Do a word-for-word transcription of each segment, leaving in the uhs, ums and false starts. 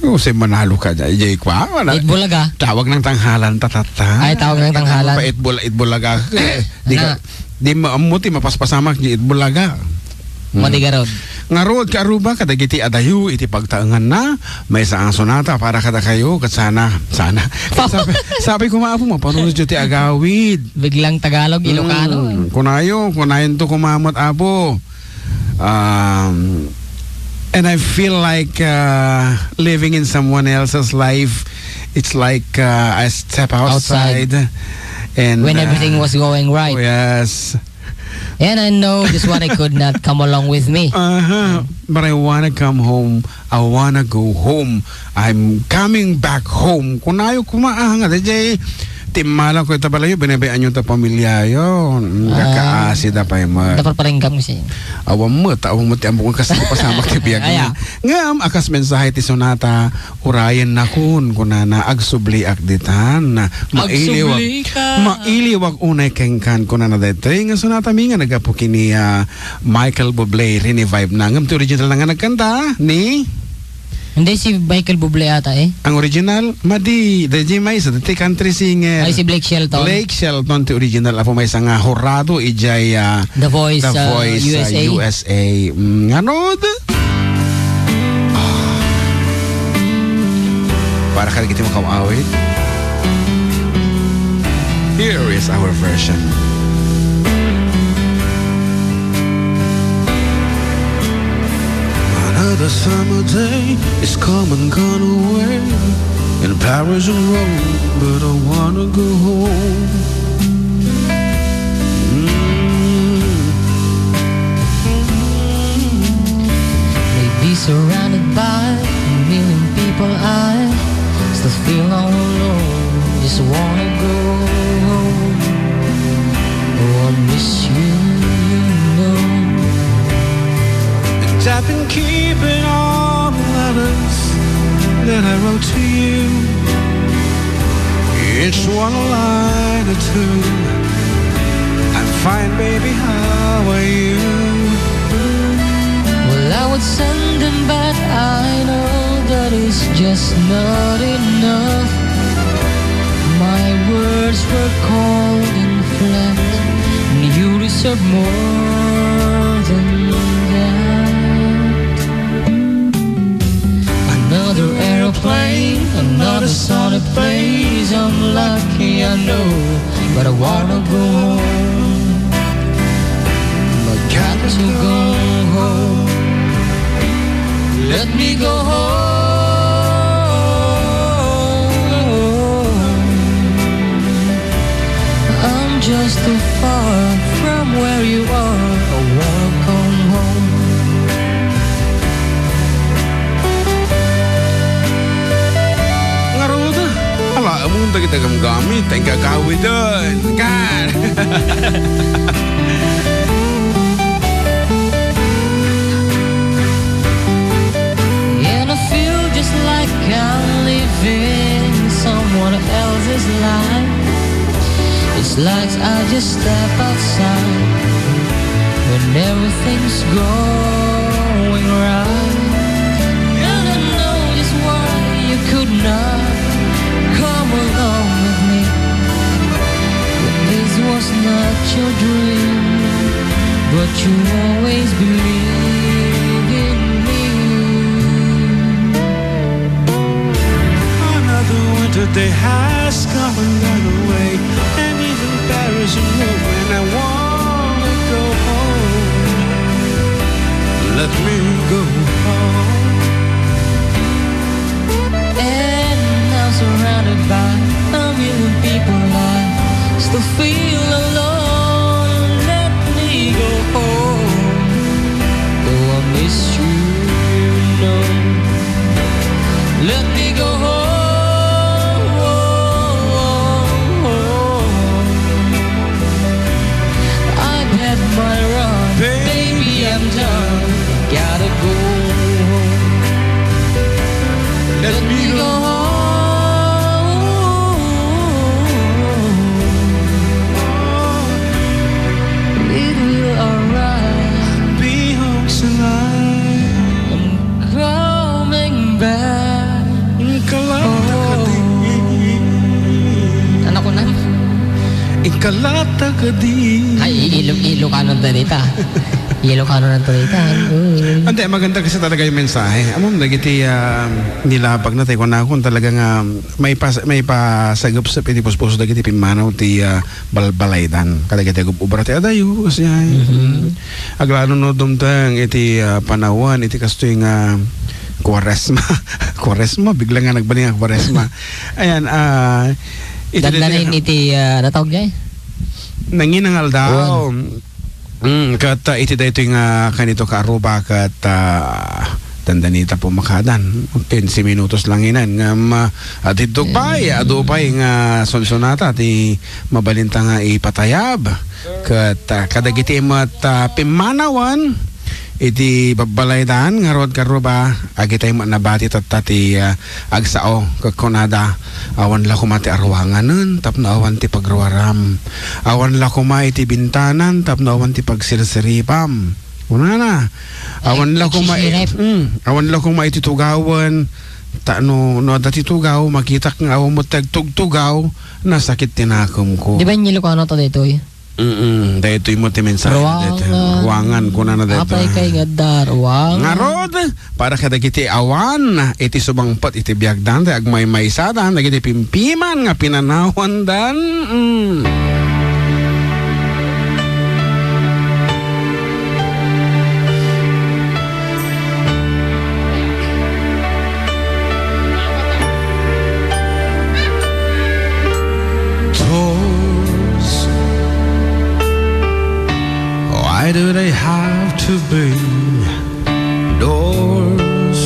Usayen manalo ka dyan. Ijay kwa, wala. It Bulaga. Tawag ng tanghalan, tatata. Ay, tawag ng tanghalan. Pa it Bul-, it Bulaga. Eh, di ka, Na. di mo, mo ti mapaspasamak di it Bulaga. Hmm. Madi garod. Ngarud, kaaruba, kadagiti adayo, iti pagtaenganna, maysa a sonata para kadakayo, ket sana, sana. Sabi, sabi ko, "Maapo, mapanunod yo ti agawid." Biglang Tagalog, Ilocano, Hmm, eh. Kunayo, kunayon to kumamat, Apo. Um, and I feel like, uh, living in someone else's life. It's like, uh, I step Outside. outside and, When uh, everything was going right. Oh, yes. And I know this one I could not come along with me. Uh-huh. But I wanna come home. I wanna go home. I'm coming back home. Kunayo, kumaanga, D J. Timmala ko ita balayo, binabayan yo ta pamilya yo. Mm, Ah. kakaasi da pay mo. Dapat paringgam kasi. Awan mo, ta, awan mo ti ambukon kas pasamak ti biag Aya. na. Ngam, akas mensahe ti sonata, urayen nakon, kunana, agsubliak ditan. Mailiwak, Agsublika. mailiwak unay kenkan, kunana daytoy. Nga sonata mi nga nagapu kini, ah, Michael Bublé, rinivive na. Ngam ti original na nga nagkanta, ni? Hindi, si Michael Bublé ata eh. Ang original, madi, D J Mais, dati country singer. Ay, si Blake Shelton. Blake Shelton ti original. Apo maysa nga horado ijay, ah, The Voice, The ah, Voice, ah, U S A. U S A. Mm, ngarud? Ah. Para kadagiti makaw-awit. Here is our version. Another summer day is come and gone away in Paris and Rome, but I wanna go home. Mm. Maybe surrounded by a million people, I still feel all alone. Just wanna go home. Oh, I miss you, you know. And I've been keeping all the letters that I wrote to you. Each one a line or two. I'm fine, baby, how are you? Well, I would send them, but I know that is just not enough. My words were cold and flat, and you deserve more than that. Another aeroplane, another sunny place. I'm lucky, I know, but I wanna go home. I got to go home. Let me go home. I'm just too far from where you are. I wanna come home. Ngarud, ala, amun dagiti gamgamit, ta inggagawiden. Kan! And I feel just like I'm living someone else's life. It's like I just step outside when everything's going right. And I know just why you could not come along with me. But this was not your dream, but you always believe in me. Another winter day has come and gone away, and even Paris and Rome, and I wanna go home. Let me go home. And now surrounded by a million people, I still feel alone. Let me go home. Oh, I miss you, you know. Let me go home. I've had my run, baby, I'm done. Gotta go home. Kalata kadi. Ay, i-, Ilo-, Ilocano na dita. Ilocano na dita. Mm. Ante, maganda kasi talaga yung mensahe. Amom dagiti, ah, nilabag na tayo kunakon talaga nga may pas-, may pasagupsup iti puspuso dagiti pimmanaw ti, ah, balbalaydan. Kadagiti agub-ubra ti adayo, kasi ay, Mhm. mm. Aglalo no dumteng iti, ah, panawen, iti kastoy nga Kuaresma. Kuaresma, bigla nga nagbalin nga Kuaresma. Ayan, ah, iti Dandanin daytoy iti, ah, natawag jay? Nanginangaldaw. Wen. Mm, ket, ah, iti daytoy nga kanito ka aruba ket, ah, dandanita pumakadan. Quince minutos lang inan ngem, ah, adu pay, Mm. adu pay nga sunsonata ti mabalinta nga ipatayab. Ket, ah, kadagiti met, ah, pimmanawan iti babbalaydan ngarud karuba, agitay met nabati tatta ti, ah, agsao ket kunada, awan la koma ti aruanganen tapno awan ti pagruaram. Awan la koma iti bintanan tapno awan ti pagsirsiripam. Kunana, awan la koma, Nagsisirip. Mm, awan la koma iti tugawen, ta no, no adda ti tugaw, makitak nga awan met ti agtugtugaw, nasakit ti nakemko. Di ba Ilocano to daytoy? Mm, daytoy met ti mensahe Ruangan. daytoy. Ruangan, kunana daytoy. Apay kay nga adda, ruangan. Ngarud, para kadagiti awan iti sumangpet iti biagdan, ti agmaymaysadan, dagiti pimpiman nga pinanawandan. Mm. Tours. Why do they have to be doors?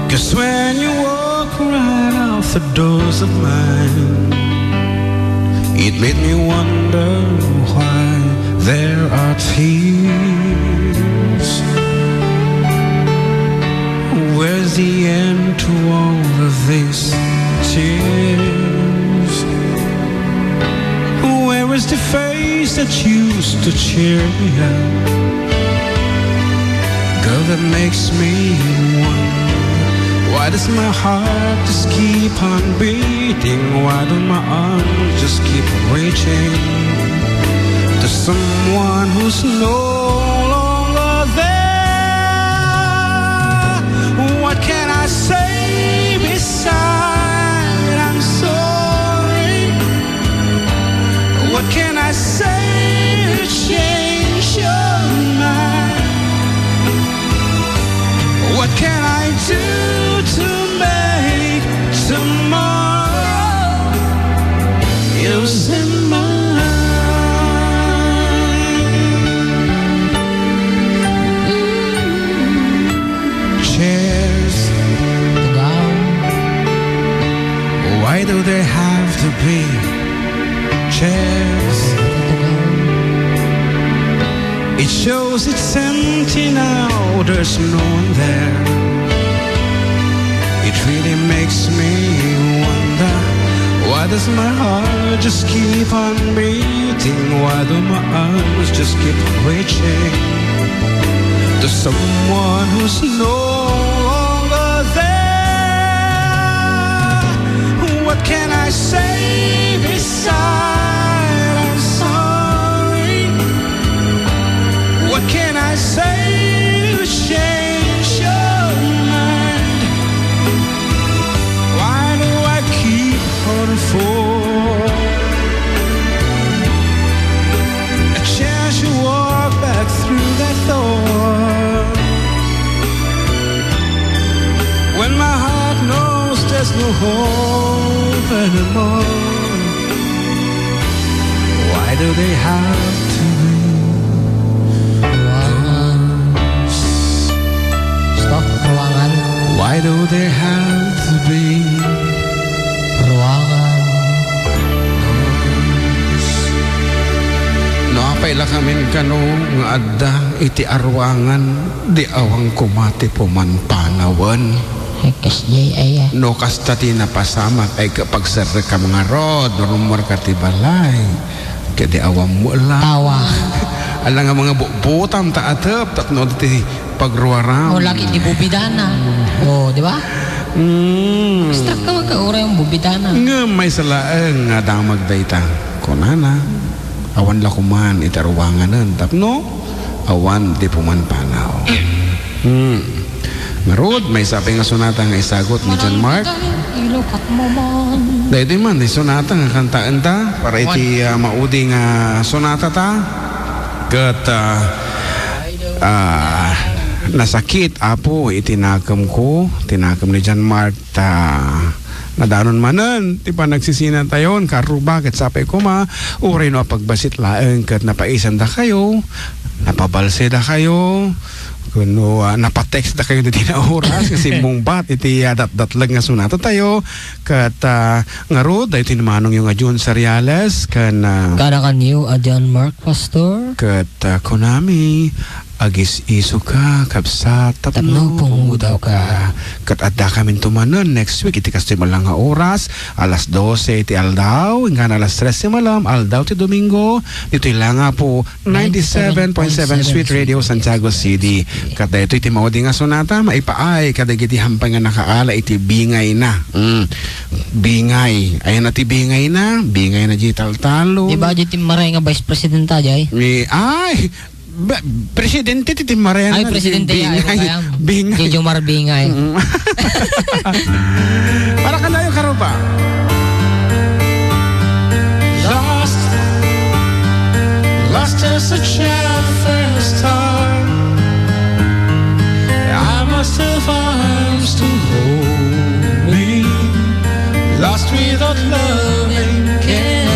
'Cause when you walk right out the doors of mine, it made me wonder why there are tears. Where's the end to all of these tears? Where is the face that used to cheer me up? Girl, that makes me wonder, why does my heart just keep on beating? Why do my arms just keep reaching to someone who's no longer there? What can I say beside I'm sorry? What can I say to change your mind? What can I do to make tomorrow you see mine? Chairs. Tugaw. Why do they have to be chairs? Tugaw. It shows it's empty now, there's no one there. It really makes me wonder, why does my heart just keep on beating? Why do my arms just keep reaching to someone who's no longer there? What can I say beside I'm sorry? What can I say to change your mind? Why do I keep on for a chance to walk back through that door? When my heart knows there's no hope anymore, why do they have to be Ruangan. Stop, ruangan. Why do they have to be Ruangan. No apay la kamin kano nga adda iti aruangan, di awan koma ti pumanpanawen. Ay, kasdiay aya. No kasta ti napasamak ay kapagserrekam ngarud, no rummuarka ti balay. Kadi awan mo la. Tawa. Ala nga mga bubutam ta atep, tapno ti pagruaram. O, laki ti bubidana. O, di ba? Mm. Extract ka, magkaura yung bubitana. Ngem maysa laeng nga damag dayta, kunana, awan la koman iti aruanganen tapno awan ti pumanpanaw. Mm. Ngarud, maysa pay nga sonata nga isagut ni John Mark. Daytoy man, ti sonata nga kantaenta para iti, ah, maudi nga sonata ta. Ket, ah, ah, nasakit, Apo, iti nakemko, ti nakem ni John Mark, ta nadanon manen ti panagsisinatayon, karuba, ket sapay koma, uray no apagbassit laeng ket napaisandakayo, napabalsedakayo, kuno, ah, napatext dakayo iti naoras nga simmungbat iti, ah, datdatlag nga sonata tayo. Ket, ah, ngarud, daytoy ni manongyo nga Jun Sariales, ken, ah, Kanakanyo a John Mark, Pastor. Ket, ah, kunami, agis-isoka, kabsat, tapno pumudawka. Ket addakaminto manen next week iti kastoy met la nga oras, alas dose iti aldaw, inggana alas tres ti malem, aldaw ti Domingo, ditoy la nga po, ninety-seven point seven Sweet Radio, Santiago City. Ket daytoy ti maudi nga sonata, maipaay kadagiti hampay nga nakaala iti bingayna. Mm. Bingay. Ayan na ti bingayna. Bingayna diay taltalon. Di ba, diay timmaray nga vice presidenta, diay? Ni, ay! Ba, presidente ti timmaray. Ay, presidente, ay, bingay. Bingay. Jojo Marbingay. Mm. Para kanayon, karuba. Lost, lost as a child first time. I must have arms to hold me. Lost without love and care.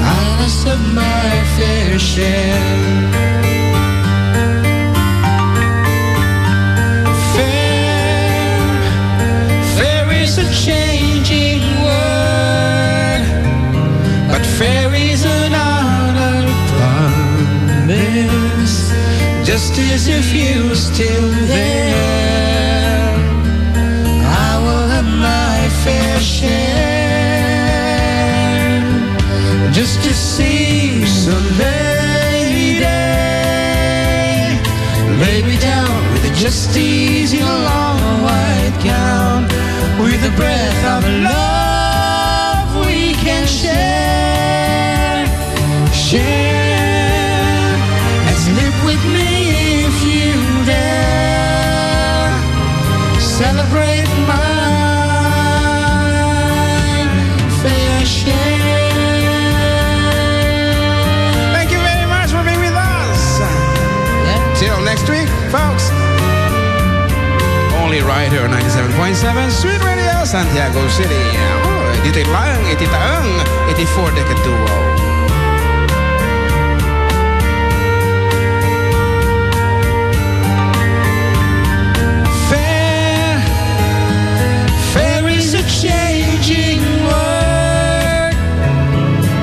I must have my fair share. Fair, fair is a changing world, but fair is an honor promise. Just as if you're still there, I will have my fair share. Just to see some lady lay me down with a justice in a long white gown, with a breath of love we can share. Share and sleep with me if you dare. Celebrate my fair share. Thank you very much for being with us. Yeah. Till next week, folks. Only right here on ninety-seven point seven Sweet Radio, Santiago City. Oh, dito lang, iti taang, iti Four Decade Duo. Fair, fair is a changing world,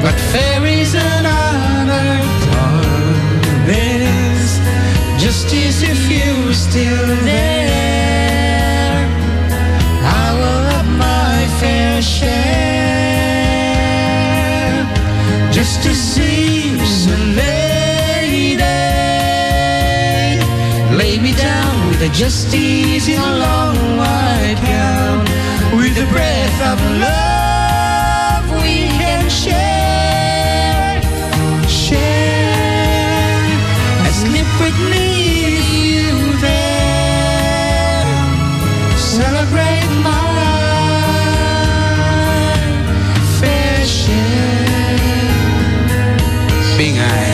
but fair is an honor promise. Justice if you're still there. I will have my fair share. Just to see the lady lay me down with a justice in a long white gown, with a breath of love we can share. Share and sleep with me if you dare. Celebrate my fair share. Bingay.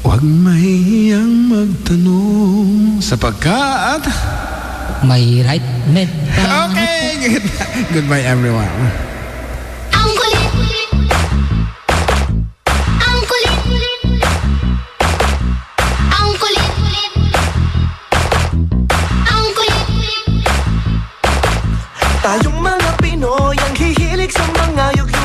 Huwag mahiyang magtanong sapagkat may right med pa. Okay, good. Goodbye, everyone. Ang kulit. Ang kulit. Ang kulit. Ang kulit. Tayong mga Pinoy ang hihilig sa mga yugto.